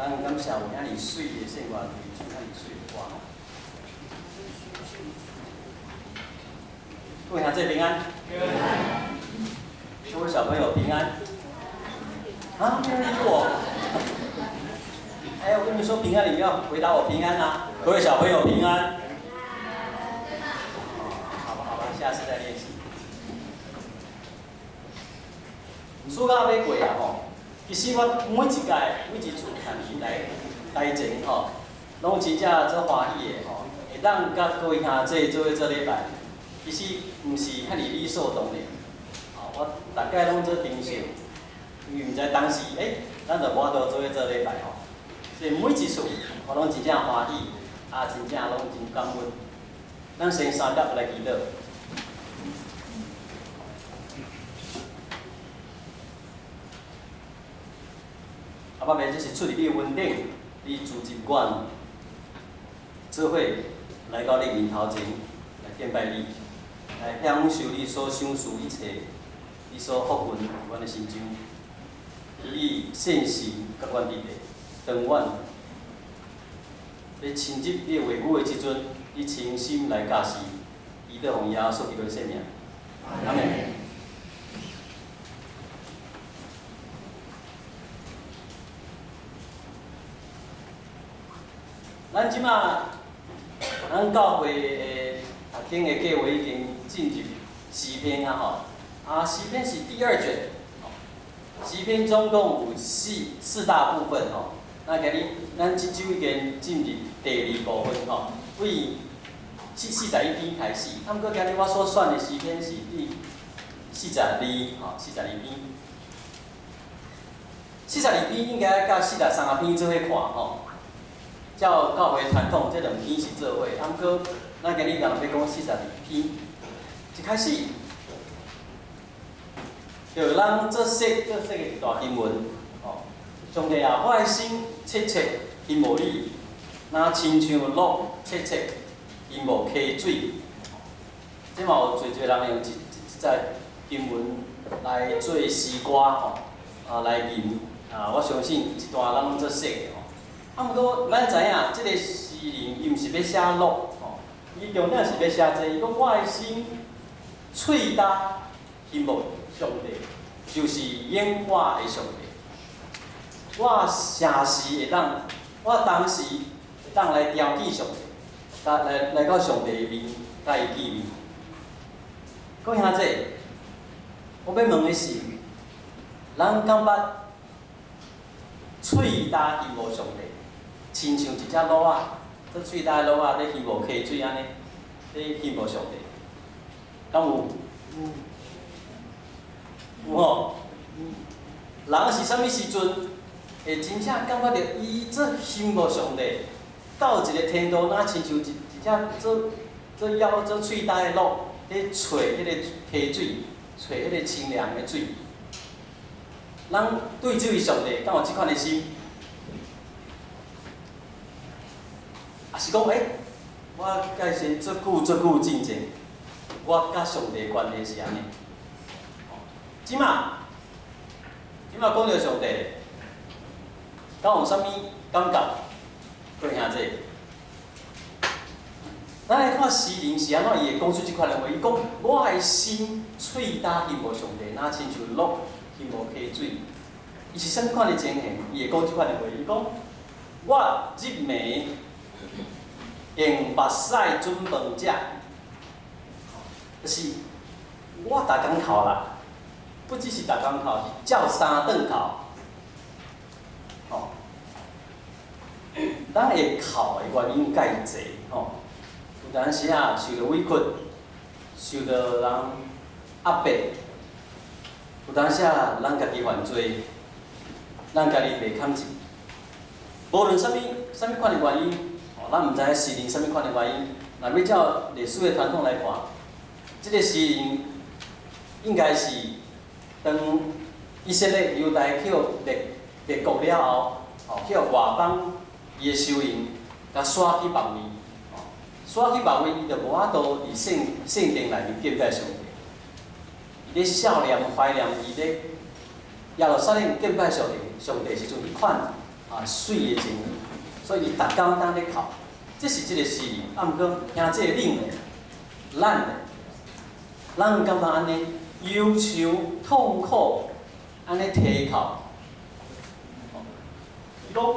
咱感謝有遐爾媠的聖歌，唱遐爾媠的歌吼。各位兄弟平安。各位小朋友平安。啊，沒有人理我。哎，我跟你們說平安，你們要回答我平安啊。各位小朋友平安。好吧，好吧，下次再練習。暑假欲過啊吼，其實我每一屆、每一次徛佇來台前吼，攏真正足歡喜的吼，會當佮各位兄弟做伙做禮拜，其實毋是遐爾理所當然。吼，我逐擺攏做珍惜，因為毋知當時，咱就無法度做伙做禮拜吼。所以每一次我攏真正歡喜，啊，真正攏真感恩。咱先三甲來祈禱。阿爸母，這是出佇你的恩典，你組織阮做伙來到你面頭前來敬拜你，來享受你所賞賜一切，你所福分佇阮的身上，你信實佮阮佇咧，當阮欲深入你的話語的時陣，你親身來教示，祈禱奉耶穌基督的聖名，阿們。咱這馬，咱教會的讀經的計劃已經進入詩篇啊吼，啊詩篇是第二卷，詩篇總共有四大部分吼，那今日咱這週已經進入第二部分吼，為41篇開始，啊，毋過今日我所選的詩篇是第四十二吼，四十二篇，四十二篇應該佮43篇做伙看吼。照教會傳統，這兩篇是做伙。啊，毋過咱今日人欲講四十二篇，一開始，就咱做熟做熟的一段經文，吼，上帝啊，我的心切切欣慕你，若親像鹿切切欣慕溪水。這嘛有濟濟人用這節經文來做詩歌，吼，啊來吟，啊，我相信這段咱攏做熟的吼。啊，毋過咱知影，這個詩人伊毋是欲寫鹿，吼，伊重點是欲寫這個，伊講我的心喙焦欣慕上帝，就是永活的上帝。我啥時會當，我當時會當來朝見上帝，來到上帝的面，佮伊見面。各位兄弟，我欲問的是，人敢捌喙焦欣慕上帝？親像一隻鹿仔，做喙焦的鹿仔咧欣慕溪水按呢，咧欣慕上帝，敢有？有吼。人是啥物時陣會真正感覺著伊做欣慕上帝，到一個程度，若親像一隻做做枵做喙焦的鹿，咧揣彼個溪水，揣彼個清涼的水。人對這位上帝，敢有這款的心？也是講，我佮神足久足久進前，我佮上帝關係是按呢。這馬，這馬講著上帝，敢有啥物感覺？各位兄弟，咱來看詩人是按怎伊會講出這款的話？伊講：我的心喙焦欣慕上帝，若親像鹿欣慕溪水。伊是啥物款的情形？伊會講這款的話？伊講：我入暝用目屎準飯食，就是我逐工哭啦，不只是逐工哭，是照三頓哭。吼，咱會哭的原因介濟吼，有當時啊受著委屈，受著人壓迫，有當時啊咱家己犯罪，咱家己袂堪治，無論啥物啥物款的原因。咱毋知影詩人啥物款的原因，若欲照歷史的傳統來看，這個詩人應該是當以色列猶大去予滅國了後，吼去予外邦伊的仇人共徙去別位，吼徙去別位，伊就無法度佇聖殿內面敬拜上帝。伊咧少年懷念伊咧耶路撒冷敬拜上帝，上帝時陣彼款，媠的情形，所以伊逐工當咧哭。這是這个詩人，啊，毋過兄姊恁咧，咱咧，咱感覺按呢憂愁痛苦，按呢啼哭。伊講，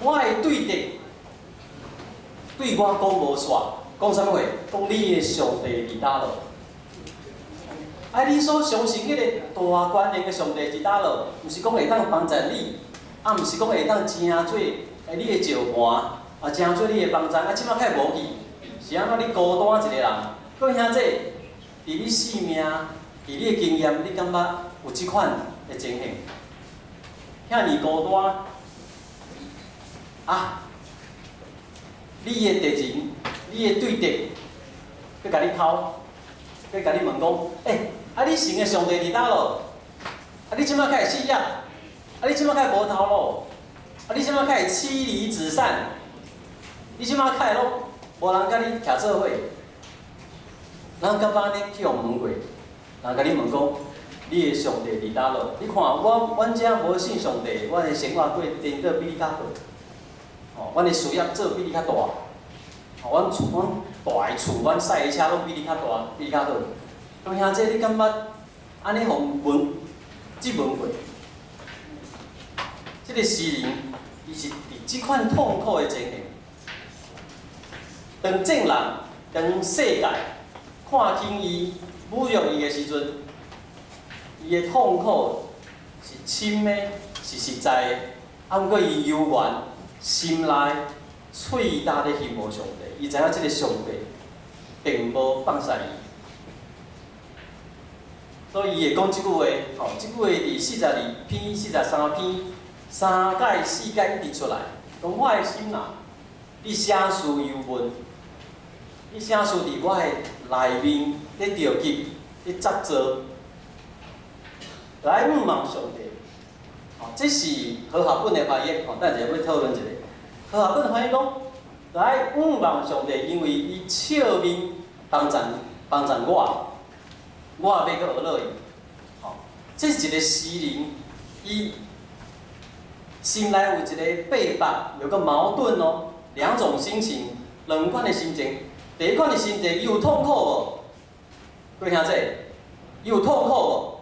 我的對敵對我講無煞，講啥物話？講你的上帝佇佗落？啊！你所相信彼個大權能的上帝佇佗落？毋是講會當幫助你，啊，毋是講會當成做你的石盤，啊，成做你的幫助，啊，這擺較無去，是按怎你孤單一個人？閣兄姊，佇你性命，佇你的經驗，你感覺有這款的情形？遐爾孤單，啊！你的敵人，你的對敵，閣共你剾，閣共你問講，欸，啊你信的上帝佇佗落？啊你這擺開始失業？啊你這擺開始無頭路？啊你這擺開始妻離子散？你這擺開始攏無人佮你徛做伙？咱敢捌按呢去予問過？人共你問講，你的上帝佇佗落？你看我，阮遮無信上帝，阮的生活過顛倒比你較好。哦，阮的事業做比你較大。哦，阮厝阮大的厝，阮駛的車攏比你較大，比你較好。各位兄姊，你敢捌按呢予問質問過？這个詩人，伊是佇這款痛苦的情形，當眾人、當世界看輕伊、侮辱伊的時陣，伊的痛苦是深的，是實在的。啊，毋過伊猶原心內喙焦咧希望上帝，伊知影這个上帝並無放捨伊，所以伊會講這句話，吼，這句話佇42篇、43篇，三擺四擺一直出來，講我的心啊，你啥事憂悶？你啥事佇我的內面咧著急、咧執著，來仰望上帝。吼，這是和合本的翻譯，吼，等下欲討論一下。和合本翻譯講，來仰望上帝，因為伊笑面幫贊幫助我，我欲閣學落伊。吼，這是一个詩人，伊心內有一个八百，有個矛盾哦，兩種心情，兩款的心情。第一款的心情，伊有痛苦無？各位兄姊，伊有痛苦無？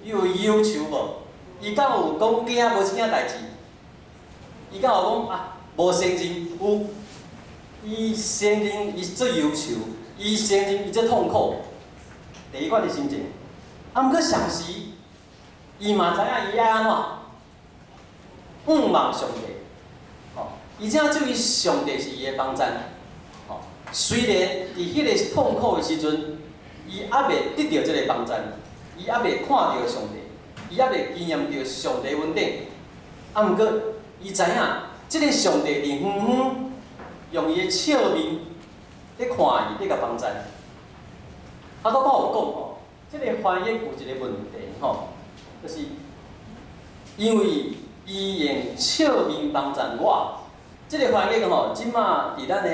伊有憂愁無？伊敢有講驚無這件代誌？伊敢有講啊無承認？有，伊承認伊足憂愁，伊承認伊足痛苦。第一款的心情，啊，毋過同時，伊嘛知影伊愛按怎？仰望上帝，吼，伊知影這位上帝是伊的幫贊，吼。雖然佇彼个痛苦的時陣，伊猶未得著這个幫贊，伊猶未看著上帝，伊猶未經驗著上帝恩典，啊，毋過伊知影，這个上帝佇遠遠用伊的笑面咧看伊，咧共幫贊。啊，閣我有講吼，這个翻譯有一个問題吼，就是因為伊用笑面幫贊我，這个翻譯吼，這馬佇咱的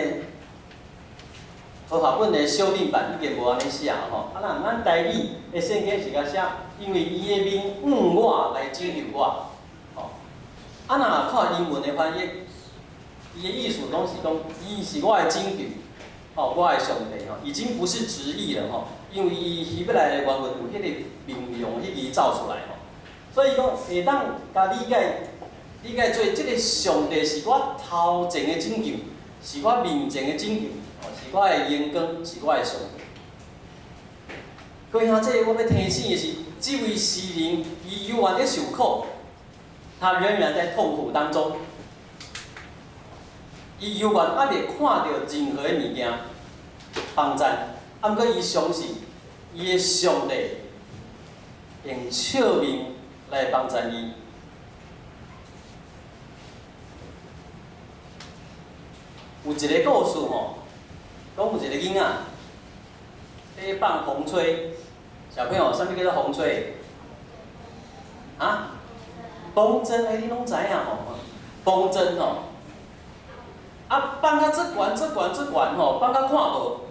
和合本的修訂版已經無按呢寫吼，啊，若咱台語的聖經是共寫，因為伊的面向我來拯救我，吼。啊，若看英文的翻譯，伊的意思攏是講，伊是我的拯救，吼，我的上帝吼，已經不是直譯了吼，因為伊希伯來的原文有彼個面容彼字走出來吼，所以講會當共理解，理解做這个上帝是我頭前的拯救，是我面前的拯救。是我的榮光，是我的上帝。各位兄姊，我欲提醒的是，這位詩人伊猶原咧受苦，他仍然在痛苦當中，伊猶原猶未看著任何的物件幫贊，啊，毋過伊相信伊的上帝用笑面來幫贊伊。有一个故事吼，講有一个囡仔咧放風吹，小朋友，啥物叫做風吹？啊？風箏，欸，你攏知影吼？風箏吼，啊，放甲足懸、足懸、足懸吼，放甲看無，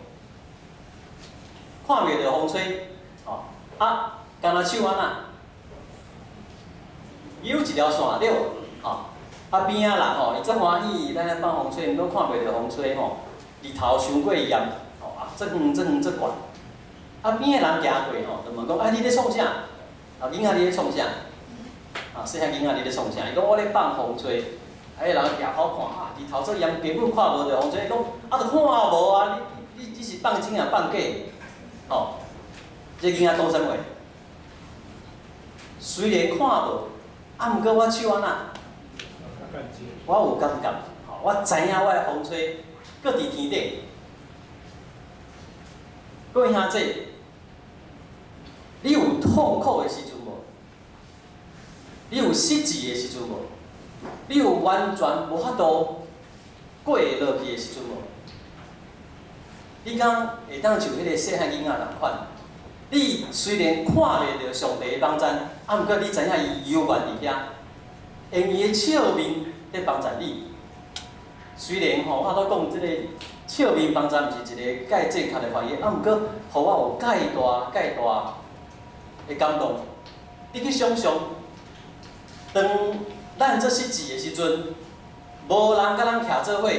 看袂著風吹，吼，啊，敢若手按怎？有一條線對無？吼，啊邊仔人吼，伊足歡喜，咱咧放風吹，毋過看袂著風吹吼，日頭傷過炎，吼啊，足遠足遠足懸。啊邊仔人行過吼，就問講：啊，你咧創啥？啊，囡仔你咧創啥？啊，細漢囡仔你咧創啥？伊講我咧放風吹。啊，彼人舉頭看，啊，日頭足炎，根本看無著風吹。講啊，著看無啊！你是放真抑放假？吼，這囡仔講啥物話？雖然看無，啊，毋過我手按怎？我有感覺，吼，我知影我的風吹閣佇天頂。各位兄弟，你有痛苦的時陣無？你有失志的時陣無？你有完全無法度過會落去的時陣無？你敢會當像彼個細漢囡仔仝款？你雖然看袂著上帝的幫贊，啊，毋過你知影伊猶原佇遐，用伊的笑面佇幫助你。雖然吼，我拄講這個笑面幫贊毋是一個蓋正確的翻譯，啊，毋過，予我有蓋大蓋大的感動。你去想像，當咱做失志的時陣，無人佮咱徛做伙，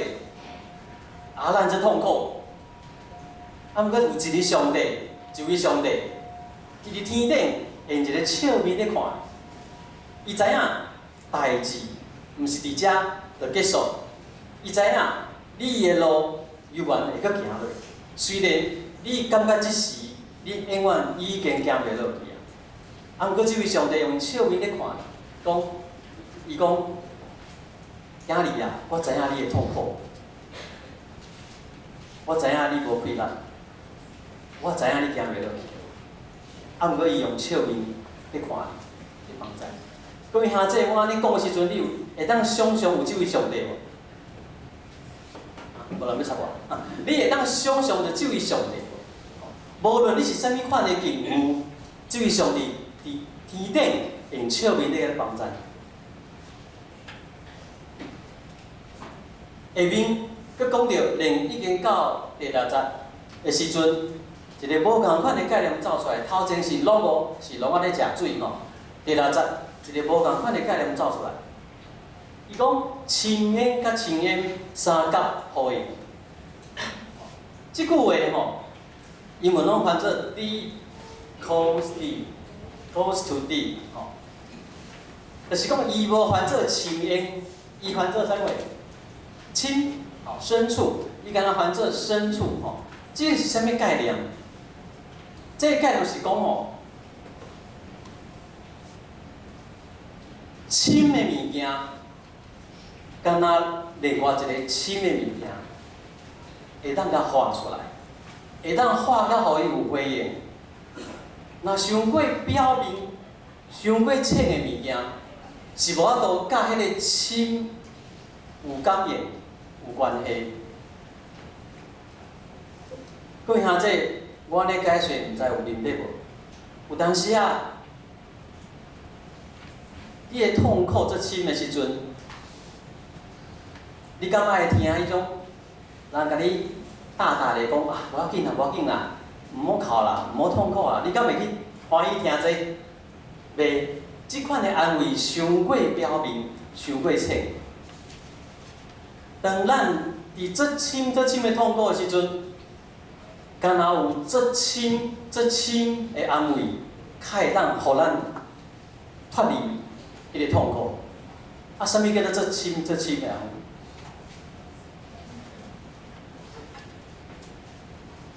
啊，咱足痛苦。啊，毋過有一个上帝，一位上帝，伊佇天頂用一個笑面咧看，伊知影代誌毋是佇遮就結束，伊知影你的路猶原會閣行落去。雖然你感覺這時你永遠已經行袂落去啊，啊，毋過這位上帝用笑面咧看，講，伊講，囝兒啊，我知影你的痛苦，我知影你無氣力，我知影你行袂落去，啊，毋過伊用笑面咧看你，咧幫助。各位兄弟，我按呢講的時陣，你有會當想像有這位上帝無？無人欲插我。啊，你會當想像著這位上帝無？無論你是啥物款的境遇，這位上帝佇天頂用笑面咧幫助。下面閣講著，連已經到第六節的時陣，一個無仝款的概念走出來。頭前是攏無，是攏仔咧食水吼。第六節，一個無仝款的概念走出來。伊講深淵佮深淵相佮呼應。這句話吼，英文攏翻做 deep calls deep，calls to deep 吼，就是講伊無翻做深淵，伊翻做啥物？深，吼，深處，伊敢若翻做深處吼，這是啥物概念？這個概念是講吼，深的物件，敢若另外一個深的物件，會當共化出來，會當化甲予伊有回應。若傷過表面、傷過淺的物件，是無法度佮彼個深有感應、有關係。各位兄弟，我按呢解說，毋知有明白無？有當時啊，你的痛苦足深的時陣，你敢愛聽彼種人共你大大咧講啊，無要緊啦，無要緊啦，毋好哭啦，毋好痛苦啦，你敢會去歡喜聽這個？袂，這款的安慰傷過表面，傷過淺。當咱佇足深、足深的痛苦的時陣，敢若有足深、足深的安慰，較會當予咱脫離彼個痛苦。啊，啥物叫做足深、足深的安慰？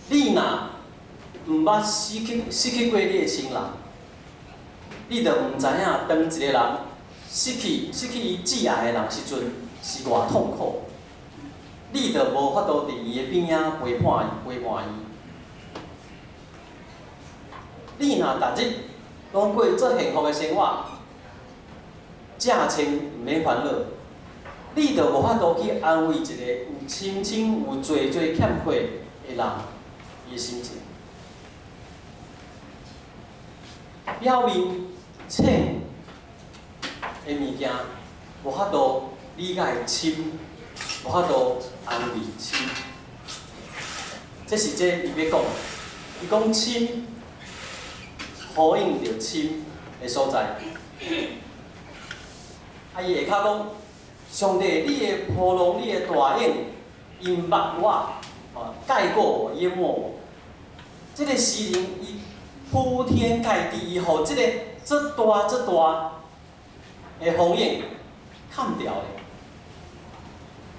你若毋捌失去過你的親人，你就毋知影當一個人失去伊摯愛的人時陣是偌痛苦。你就無法度佇伊的邊仔陪伴伊、陪伴伊。你若逐日攏過足幸福的生活，食穿毋免煩惱，你就無法度去安慰一個有深深有濟濟欠缺的人，伊的心情。表面淺的物件，無法度理解深，無法度安慰深。這是這伊欲講，伊講深，呼應著深的所在。啊，伊下跤講，上帝，你的波浪，你的大湧，淹沒我，哦，蓋過我，淹沒我。這個詩人伊鋪天蓋地，伊予這個這大這大的風湧砍掉的。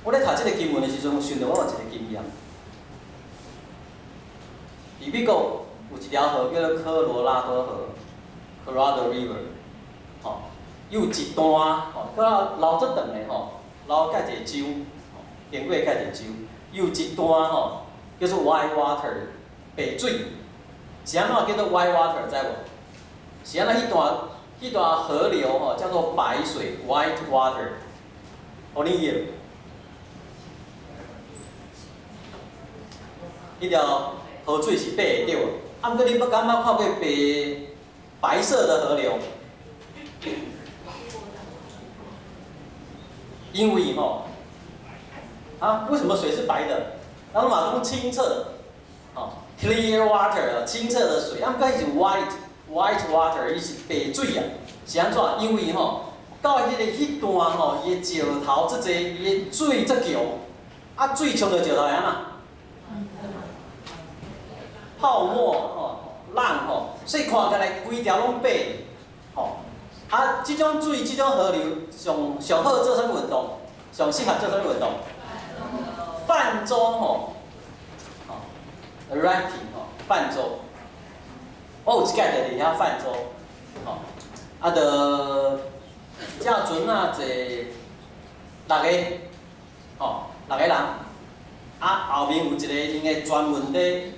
我咧讀這個經文的時陣，我想著我有一個經驗。佇美國有一條河叫做科羅拉多河（Colorado River），吼，有一段吼，閣流足長的吼，流蓋一個州，經過蓋一個州，有一段吼叫做 White Water 白水，是按怎叫做 White Water 知無？是按怎彼段河流吼叫做白水（White Water），予你譯。彼條河水是白的對無？啊，毋過你敢捌看過白色的河流？因為吼，啊，為什麼水是白的？然後嘛講清澈，吼，clear water，清澈的水。啊，毋過伊是 white water，伊是白水啊。是按怎？因為吼，到彼段吼，伊的石頭足濟，伊的水足強，啊，水沖著石頭會按怎？泡沫吼，浪吼，所以看起來規條攏白，吼。啊，這種水、這種河流上上好做啥物運動？上適合做啥物運動？泛舟吼，吼，rafting 吼，泛舟。我有一擺就佇遐泛舟，吼，啊，就一隻船仔坐六個，吼，六個人，啊，後面有一個𪜶的專門咧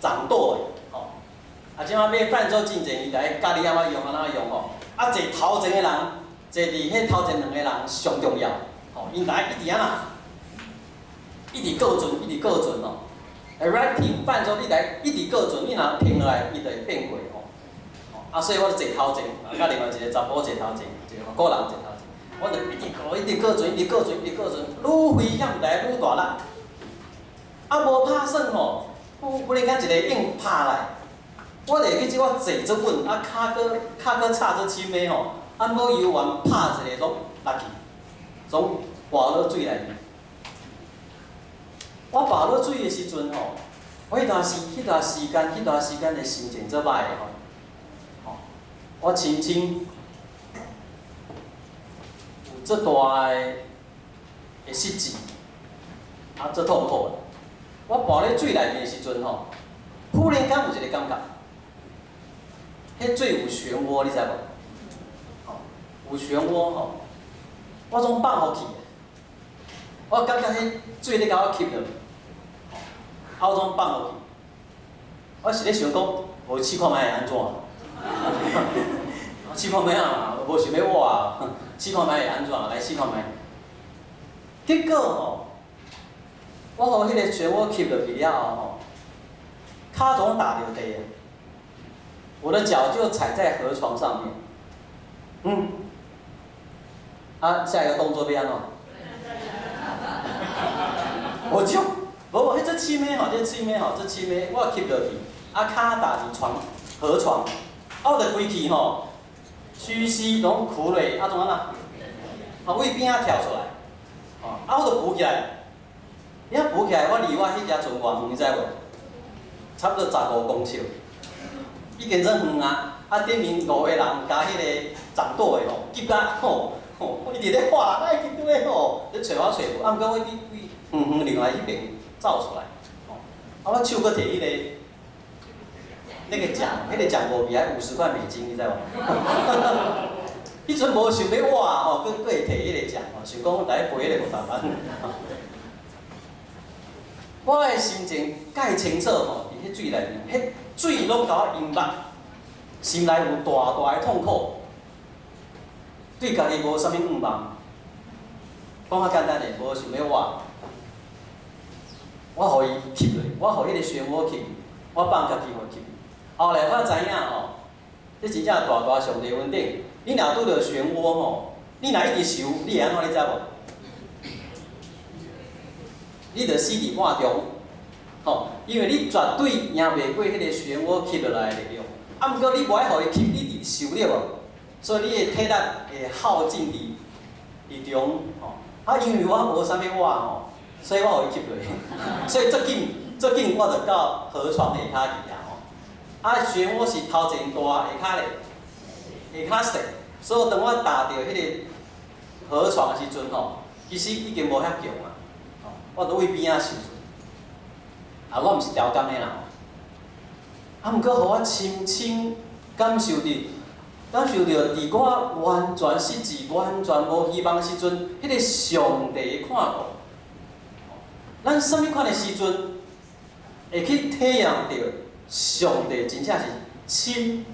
掌舵的，吼，啊，這馬欲泛舟進前，伊就愛教你按怎用，按怎用吼。啊，坐頭前的人，坐佇彼頭前兩個人上重要，吼，𪜶來一直按怎，一直過船，一直過船哦。Rafting 泛舟，你來一直過船，你若停落來，伊就會變過吼。啊，所以我就坐頭前，啊，佮另外一個查埔坐頭前，一個法國人坐頭前，我就一直過，一直過船，一直過船，一直過船，愈危險來愈大力。啊，無拍算吼，忽然間一个湧拍來，我會記這我坐足穩，啊，跤閣插足深的吼，啊，毋過猶原拍一个攏落去，總跋落水內面。我跋落水的時陣吼，我彼段時間的心情足歹的吼，吼，我深深有足大的失志，啊，足痛苦的。我跋咧水內面的時陣吼，忽然間有一個感覺，彼水有漩渦，你知無？吼，有漩渦吼，我總放予去，我感覺彼水咧共我吸落去，啊，我總放予去。我是咧想講，無試看覓會按怎？試看覓啊，無想欲活啊，試看覓會按怎？來試看覓。結果吼，我予彼個漩渦吸落去了後吼，跤總踏著地啊，我的腳就踩在河床上面。啊，下一個動作欲按怎？我就，無無，彼這深的吼，這深的吼，這深的，我吸落去，啊，跤踏佇床河床，啊，我就規氣吼，虛虛攏跍落，啊，怎按怎？啊，為邊仔跳出來，吼，啊，我就浮起來，你仔浮起來，我離我彼隻船偌遠，你知無？差不多15公尺，已經算遠啊！啊，頂面五個人佮彼個掌舵的吼，急甲吼吼，一直咧喊，哎，緊張吼，咧揣我揣無，啊，毋過我去為遠遠另外彼邊走出來，吼，啊，我手閣提彼個那個槳，彼個槳無價50塊美金，你知無？彼陣無想欲活吼，閣會提彼個槳吼，想講來背彼個無台灣。我的心情蓋清楚吼，佇彼水內面，彼水攏共我淹沒，心內有大大的痛苦，對家己無啥物願望。講較簡單的，無想欲活，我予伊吸落，我予彼個漩渦吸，我放家己予吸。後來我知影吼，這真正大大上帝恩典。你若拄著漩渦吼，你若一直游，你會按怎？你知無？你就死佇半中，吼，因為你絕對贏袂過彼個漩渦吸落來的力量。啊，毋過你無愛予伊吸，你直游對無？所以你的體力會耗盡佇伫中吼，啊，因為我無啥物倚吼，所以我予伊吸落去，所以足緊足緊我就到河床下跤去啊吼。啊，漩渦是頭前大，下跤咧，下跤細，所以當我踏著彼個河床的時陣吼，其實已經無遐強啊，吼，我就位邊仔受。啊，我毋是調工的啦，啊，毋過予我深深感受著，感受著佇我完全失志、完全無希望的時陣，彼個上帝的看顧。咱啥物款的時陣會去體驗著上帝真正是深、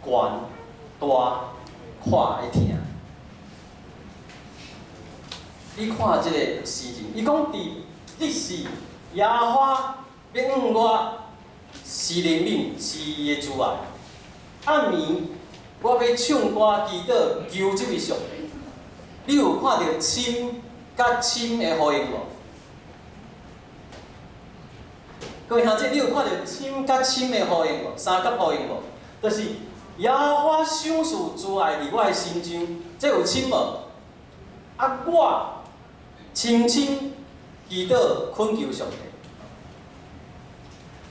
懸、大、闊的疼？你看這個詩人，伊講佇日時耶和華欲向我施憐憫，是伊的慈愛。暗暝我欲唱歌祈禱求這位上帝。你有看著深佮深的呼應無？各位兄弟，你有看著深佮深的呼應無？三角呼應無？就是耶和華賞賜慈愛佇我的心上，這有深無？啊，我深深祈禱懇求上帝。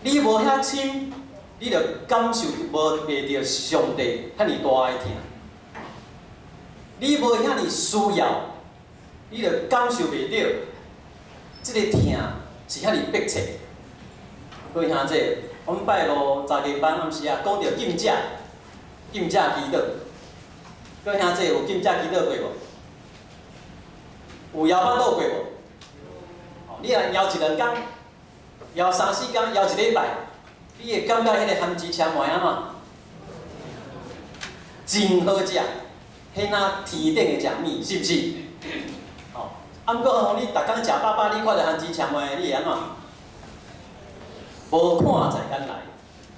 你無遐深，你就感受無袂著上帝遐爾大的疼。你無遐爾需要，你就感受袂著這个疼是遐爾迫切。各位兄弟，阮拜五查經班暗時啊，講著禁食，禁食祈禱。各位兄弟有禁食祈禱過無？有枵腹肚過無？你若枵一兩工，枵三四工，枵一禮拜，你會感覺彼个番薯青糜按怎？真好食，彼若天頂的食物，是毋是？吼，啊，毋過吼，你逐工食飽飽，你看著番薯青糜，你會按怎？無看在眼內。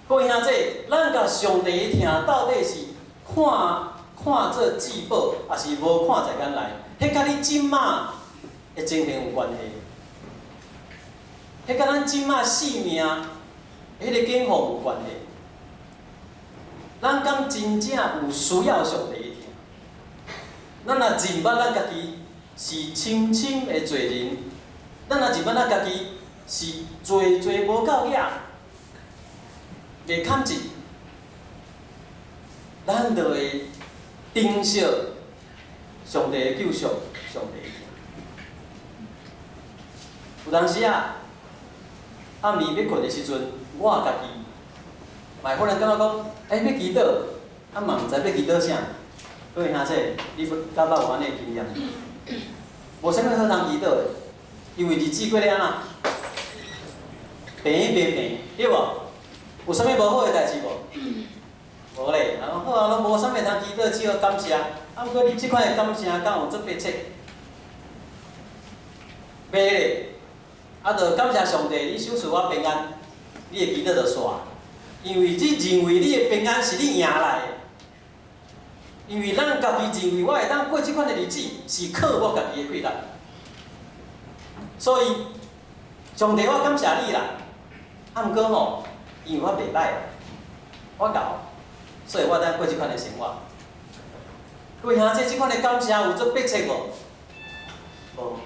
各位兄弟，咱共上帝的疼到底是看看做至寶，抑是無看在眼內？彼佮你這馬的情形有關係。彼佮咱這馬性命彼个境況有關係。咱敢真正有需要上帝的疼？咱若認捌咱家己是深深的罪人，咱若認捌咱家己是罪罪無夠額，袂堪得，咱就會珍惜上帝的救贖，上帝的疼。有當時啊，暗暝欲睏的時陣，我家己嘛會忽然感覺講，欸，欲祈禱，啊嘛毋知欲祈禱啥。各位兄弟，你敢捌有按呢的經驗？無啥物好通祈禱的，因為日子過咧按怎？平袂平，對無？有啥物無好的代誌無？無咧，啊好啊，攏無啥物通祈禱，只好感謝。啊，毋過你這款的感謝，敢有足迫切？袂咧，啊，就感謝上帝，你賞賜我平安，你的祈禱就煞。因為你認為你的平安是你贏來的，因為咱家己認為我會當過這款的日子，是靠我家己的氣力。所以，上帝，我感謝你啦。啊，毋過吼，因為我袂䆀，我𠢕，所以我當過這款的生活。各位兄弟，這款的感謝有足迫切無？無。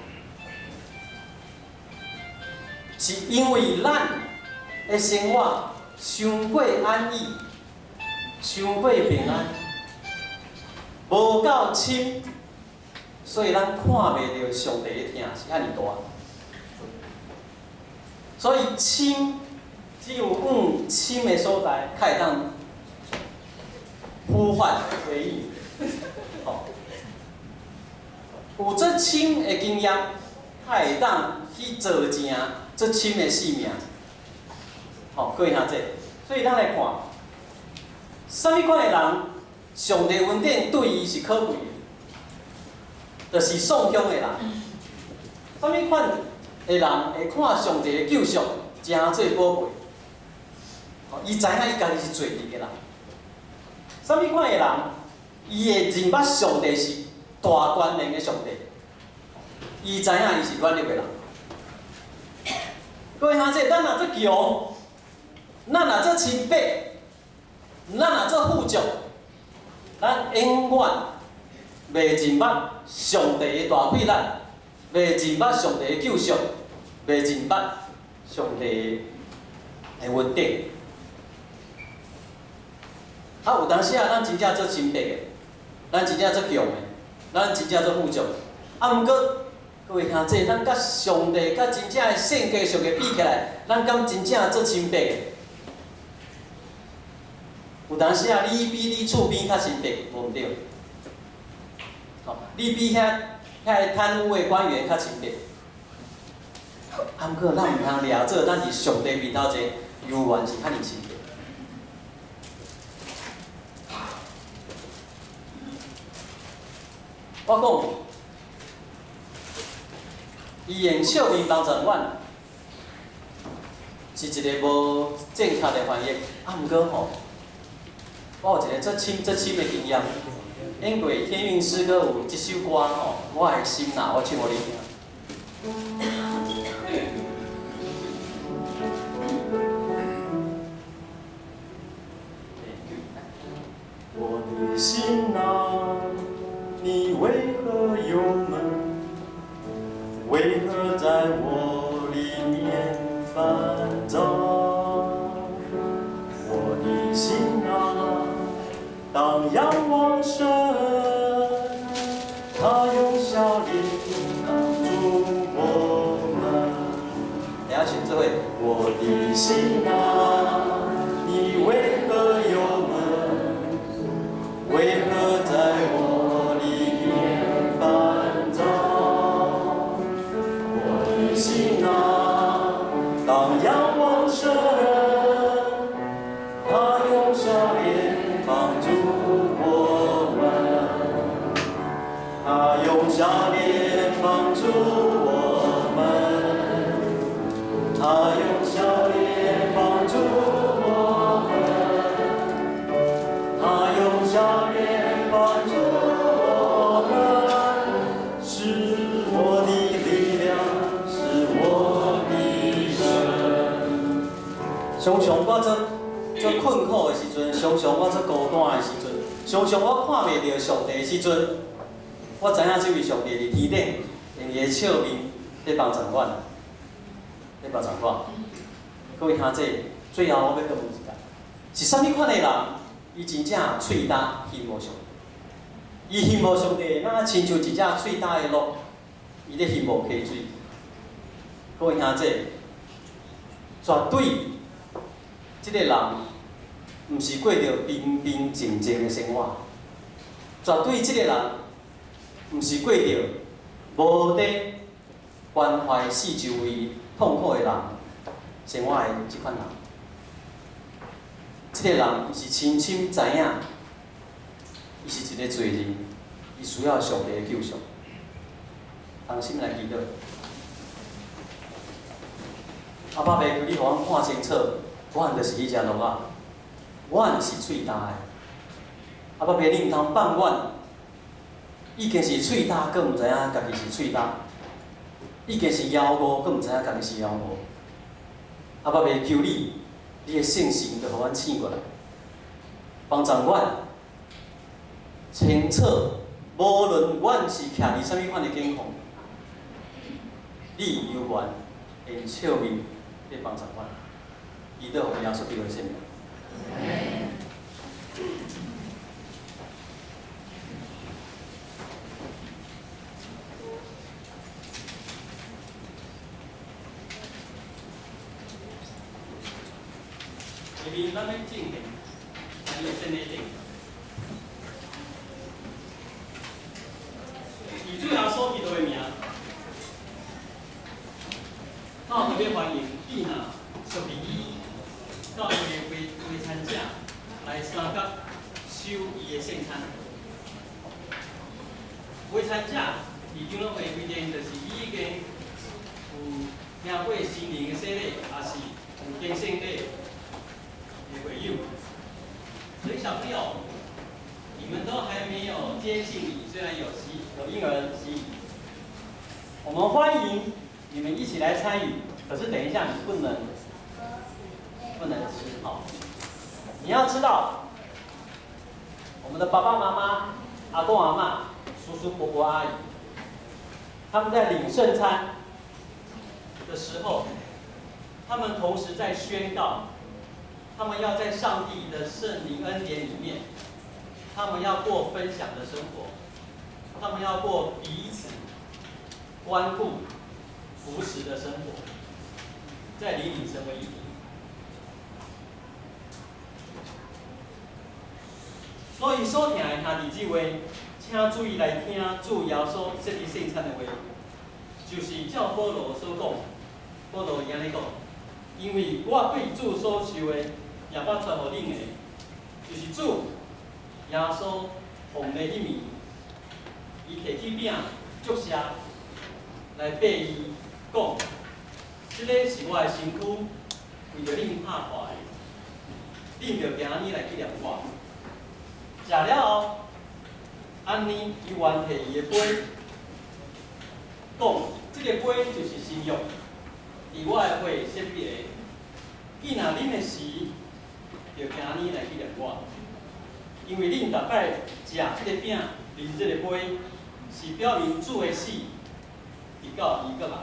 是因為咱的生活傷過安逸，傷過平安，無夠深，所以咱看袂著上帝的疼是遐爾大。所以深，只有往深的所在，較會當呼喚回應。吼，有足深的經驗，較會當去造成足深的性命。吼，各位兄弟，所以咱來看，啥物款的人，上帝恩典對伊是可貴的，就是喪鄉的人。啥物款的人會看上帝的救贖誠做寶貴？伊知影伊家己是罪人的人。啥物款的人，伊會認捌上帝是大權能的上帝，伊知影伊是軟弱的人。各位兄弟，咱若足強，咱若足親密，咱若足富足，咱永遠袂認捌上帝的大氣力，袂認捌上帝的救贖，袂認捌上帝的恩典。啊，有當時啊，咱真正做親密的，咱真正做強的，咱真正做富足。啊，毋過各位兄弟，咱佮上帝、佮真正的聖潔上帝比起來，咱敢真正做親密的？有當時啊，你比你厝邊較親密，無毋對。吼，你比遐个貪污的官員較親密。啊，毋過咱毋通掠做，咱佇上帝面頭前，猶原是遐爾親密。我講，伊用笑面幫助阮，是一個無正確的翻譯。啊，毋過吼，我有一個足深足深的經驗。因為天韻詩歌有這首歌吼，我的心哪，我唱予你聽。我的心哪，你為何憂悶？為何在我裡面煩躁？我的心啊，當仰望神，他用笑臉幫助我們。等下請這位，我的心啊，你為何憂悶？為何在我裡面煩躁？我的心啊，當仰望神，他用笑臉幫助我們。他用笑臉幫助我們。他用笑臉幫助我們。他用笑臉幫助我們，是我的力量，是我的神。常常我做做困苦的時陣，常常我做孤單的時陣，常常我看袂著上帝的時陣，我知影這位上帝佇天頂，用伊的笑面佇幫助阮，佇幫助我。各位兄弟，最後我欲閣問一下，是啥物款的人？伊真正喙焦希望上帝，伊希望上帝，若親像一隻喙焦的鹿，伊咧希望溪水。各位兄弟，絕對這個人毋是過著平平靜靜的生活，絕對這個人毋是過著無佇關懷四周圍痛苦的人生活的這款人。這個人伊是深深知影，伊是一個罪人，伊需要上帝的救贖。同心來祈禱。阿爸父，求你予阮看清楚，阮就是彼隻鹿仔，阮是喙焦的。阿爸父，你毋通放阮，已經是喙焦，閣毋知影家己是喙焦；已經是枵餓，閣毋知影家己是枵餓。阿爸父，求你，你的聖神就予阮醒過來，幫助阮清楚，無論阮是徛佇啥物款的境況，你猶原用笑面來幫助阮。祈禱奉耶穌基督的聖名。下面咱欲進行咱的洗禮典。以主耶穌基督的名，教會欲歡迎蒂娜、卓比伊教會的陪餐者來相佮守伊的聖餐。陪餐者佇長老會規定，就是伊已經有聽過聖靈的洗禮，抑是有經聖禮的會友。所以小朋友，你們都還沒有接聖禮，雖然有洗有嬰兒洗禮，我們歡迎你們一起來參與。可是等一下你不能吃好。你要知道，我們的爸爸媽媽、阿公阿嬤、叔叔叔伯伯阿姨，他們在領聖餐的時候，他們同時在宣告，他們要在上帝的聖靈恩典裡面，他們要過分享的生活，他們要過彼此關顧、扶持的生活，在靈裡成為一體。所以所聽的兄弟姊妹，請注意來聽主耶穌設立聖餐的話，就是照保羅所講，保羅伊按呢講，因為我對主所受的，也捌傳予恁的，就是主耶穌奉的彼暝，伊提起餅，祝謝，來擘伊講，這个是我的身軀，為著恁拍破的，恁著行按呢來紀念我。食了後，按呢伊還提伊的杯，講：這个杯就是新約，佇我的血設立的。既若啉的時，就行按呢來紀念我。因為恁逐擺食這个餅、啉這个杯，是表明主的死，直到伊閣來。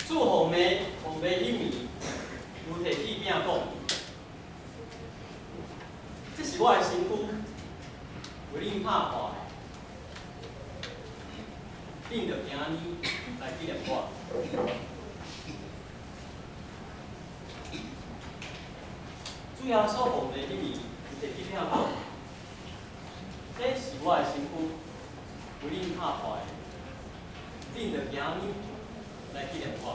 主奉命彼暝，有提起餅講：這是我的身軀，為恁拍破的，恁著行按呢來紀念我。主耶穌奉命彼暝，有提起餅講：這是我的身軀，為恁拍破的，恁著行按呢來紀念我。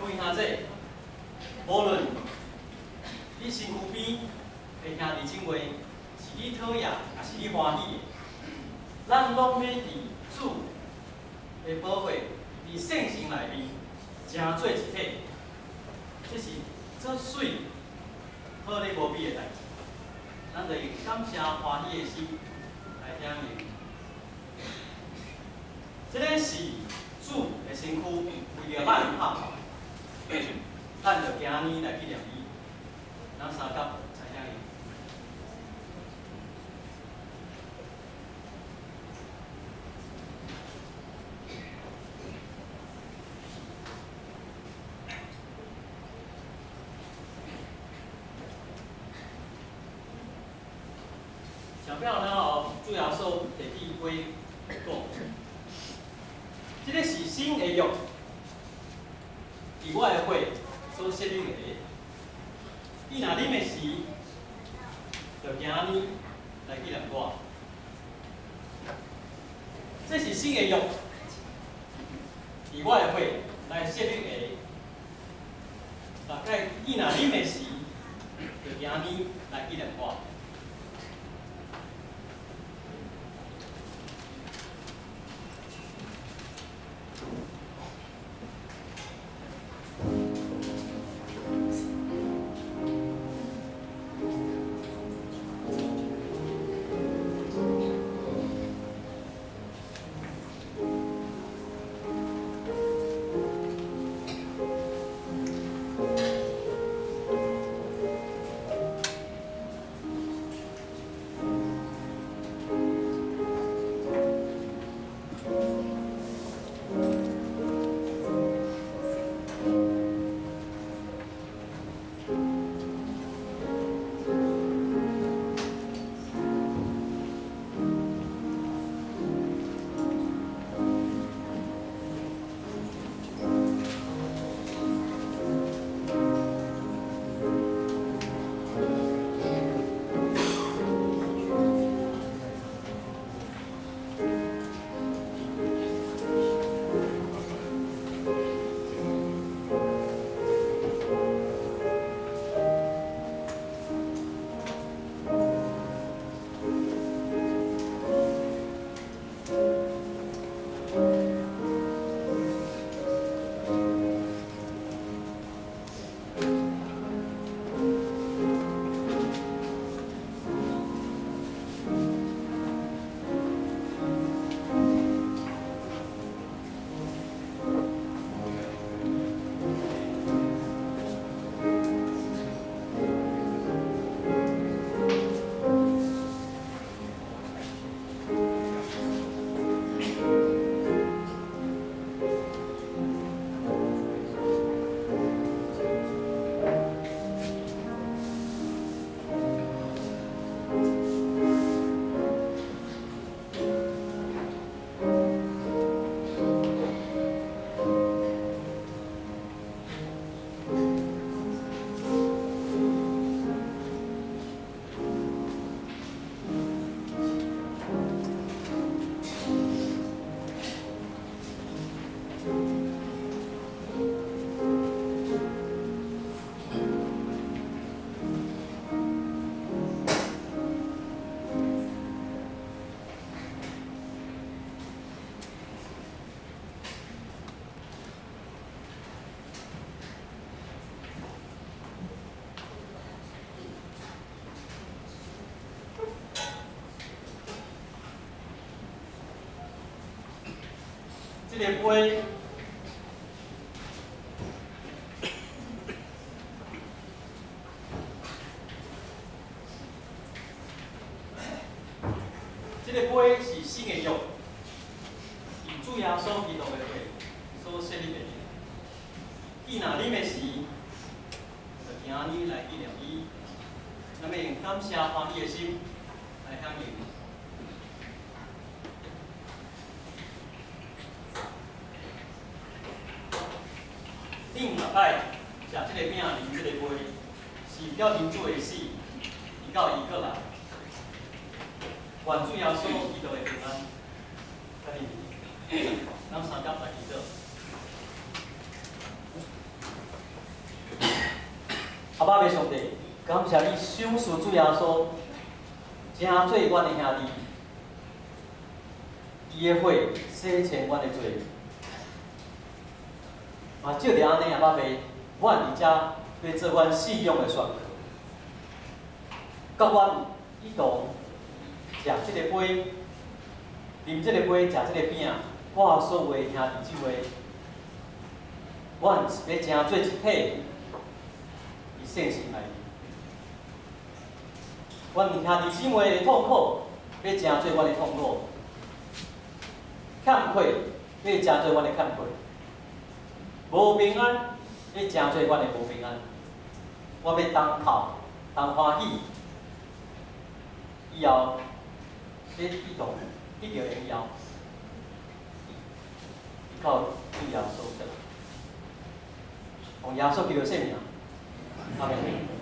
各位兄弟，無論你身軀邊的兄弟姊妹是你討厭，抑是你歡喜的？咱攏欲佇主的寶血，佇聖城內面成做一體，這是足媠好咧無比的代誌。咱就用感謝歡喜的心來響應。這个是主的身軀，為著咱拍破，咱就今仔日來紀念伊。咱三甲來響應。食了了後，主耶穌提起杯講：這个是新的約，以我的血所設立的。你若啉的時，就今仔日來紀念我。這是新的約，以我的血來設立的。大概你若啉的時，就今仔日來紀念我。這个杯，這个杯是新的約，以主耶穌基督的血所設立的。伊若啉的時，就今仔日來紀念伊，咱欲用感謝歡喜的心來響應。恁逐擺食這个餅、啉這個杯，是表明主的死，直到伊閣來。願主耶穌基督的平安，佮恁。咱三甲來祈禱。阿爸父上帝，感謝你賞賜主耶穌，成做阮的兄弟，伊的血洗清阮的罪。嘛，借著按呢，阿爸父，阮佇遮欲做阮信仰的宣告，佮阮一同食這个杯，啉這個杯，食這個餅，我所有的兄弟姊妹，阮是欲成做一體，佇聖神內面。阮兄弟姊妹的痛苦，欲成做阮的痛苦；欠缺，欲成做阮的欠缺；無平安，欲成做阮的無平安。我欲同哭，同歡喜，以後欲一同得著榮耀，依靠主耶穌基督，奉耶穌基督聖名，阿門。